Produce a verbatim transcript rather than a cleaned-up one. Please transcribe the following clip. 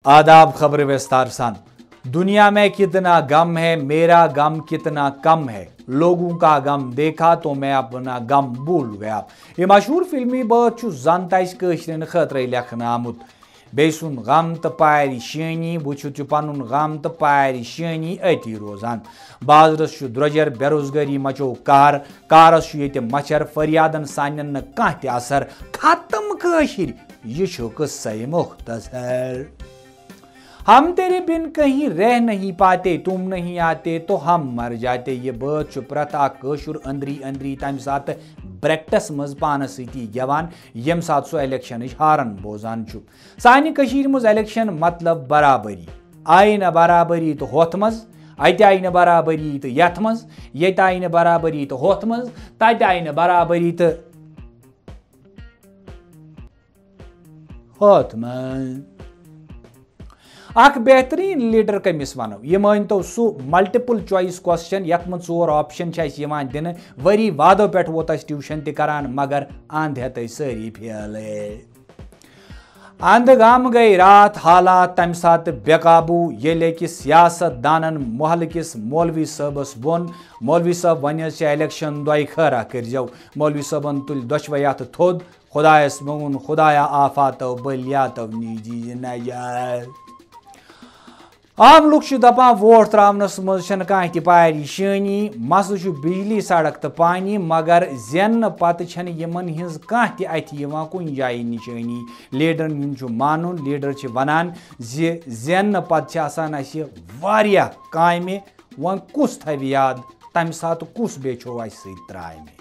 آداب، خبر وستار سان۔ دنیا میں کتنا غم ہے، میرا غم کتنا کم ہے۔ لوگوں کا غم دیکھا تو میں اپنا غم بھول گیا۔ یہ مشہور فلمی بٲتھ چھُ زن تہِ اسہِ کٲشرٮ۪ن خٲطرَے لیکھنہٕ آمُت۔ بیٚیہِ سُنٛد غم تہٕ پریشٲنی، وٕچھِو تہِ پنُن غم تہٕ پریشٲنی أتی روزان۔ بازرس چھُ درٛۄجر، بے روزگٲری مچو کار، کارس چھُ ییٚتہِ مچھر، فریادن سانٮ۪ن نہٕ کانٛہہ تہِ اثر۔ ختم کٲشِر، یہِ چھُ قصے مختصر۔ ہم تیرے بن کہیں رہ نہیں پاتے، تم نہیں آتے تو ہم مر جاتے۔ یہِ بٲتھ چھُ پرٛٮ۪تھ اکھ کٲشُر أنٛدری أنٛدری تَمہِ ساتہٕ برٛیکٹس منٛز پانس سۭتی گٮ۪وان، ییٚمہِ ساتہٕ سُہ الیکشنٕچ ہارن بوزان چھُ۔ سانہِ کٔشیٖرِ منٛز الیکشن مطلب برابری۔ آیہِ نہٕ برابری تہٕ ہۄتھ منٛز، اَتہِ آیہِ نہٕ برابری تہٕ یَتھ منٛز، ییٚتہِ آیہِ نہٕ برابری تہٕ ہۄتھ منٛز، تَتہِ آیہِ نہٕ برابری تہٕ ہۄتھ منٛز۔ اکھ بہترین لیڈر کٔمِس ونو؟ یہِ مٲنۍ تو سُہ ملٹیپل چوائس کوسچن یتھ منٛز ژور آپشن چھِ اَسہِ یِوان دِنہٕ۔ ؤری وادو پٮ۪ٹھ ووت اَسہِ ٹیوشن تہِ کران، مگر اند ہیتٕے سٲری فیلے۔ اند غم گٔے راتھ حالات تمہِ ساتہٕ بے قابو، ییٚلہِ أکِس سیاست دانن محلہٕ کِس مولوی صٲبس ووٚن، "مولوی صٲب، وۄنۍ حظ چھِ الیکشن دۄیہِ خٲرا، کٔرۍزیو۔" مولوی صٲبن تُلۍ دۄشوے اتھٕ تھوٚد، خۄدایس مونٛگُن، "خۄدایا، آفاتو بٔلۍ یاتو نِش دیٖزِ نجات۔" عام لُکھ چھِ دپان ووٹ ترٛاونس منٛز چھنہٕ کانٛہہ تہِ پریشٲنی، مسلہٕ چھُ بجلی، سڑک تہٕ پانی، مگر زیننہٕ پتہٕ چھنہٕ یِمن ہٕنٛز کانٛہہ تہِ اتھِ یِوان کُنہِ جایہِ نشٲنی۔ لیڈرن ہُنٛد چھُ مانُن، لیڈر چھِ ونان زِ زیننہٕ پتہٕ چھِ آسان اسہِ واریاہ کامہِ، وۄنۍ کُس تھاوِ یاد، تمہِ ساتہٕ کُس بیٚیہِ چھُ اسہِ سۭتۍ ترٛامہِ۔